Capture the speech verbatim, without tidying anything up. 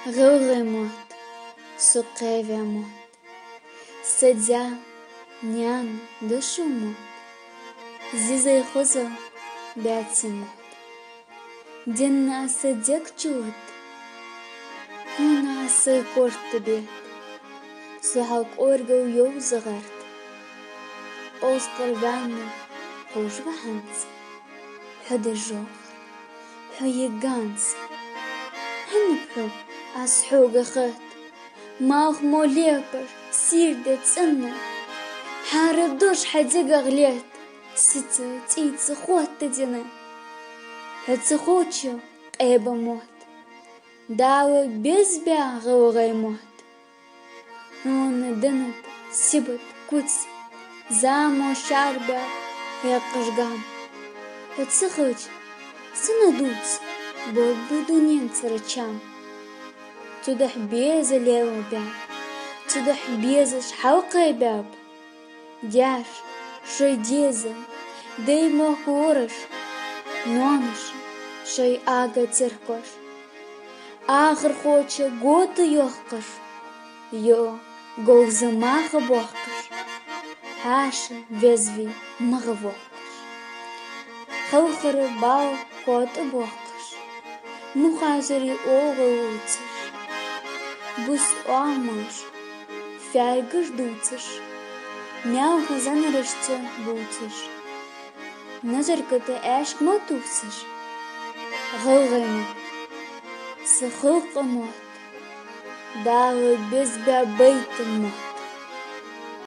ГӀалгӀай мотт, со кхеваь мотт, са даь, наьна, дошо мотт, зизай, хозал баьци мотт. Денна аз са дег чу отт, хьона аз сай корта бетт. Со хьа кӀоаргал йовза гӀерт. Оскъарваьнна ховш ва хӀанз хьо де жовхӀар, хьо е ганз. ХӀанз хьо аз хьога хетт, малх мо лепаш, сийрда цӀенна. ХӀара дош хьа дегагӀа летт, сица, цӀийца хоттаденна. Хьо ца ховча, къеба мотт, Дала безбаь гӀалгӀай мотт. Хьона деннад сибат куц, заман шарбаьб хьекхаш гам. Хьо ца хилча, сона дувц, болх ба дунен цара чам. Цудухьа беза лелабаьб, цудухьа безаш хьалкхебаьб. Даьша шоай деза, дай мохк лораш, ноаноша шоай ага теркош, ахархочо гота йохкаш, йоӀ говза маха бохкаш, хьаьша везавий магӀа вохкаш, халхара бала котӀа бохкаш, мухазарий оагӀув лувцаш, бус оамаш, фаьлгаш дувцаш, маьлха зӀанарашца бувцаш, назарката аьшк ма тувцаш. ГӀалгӀай мотт, са халкъа мотт, Дала безбаь байтан мотт.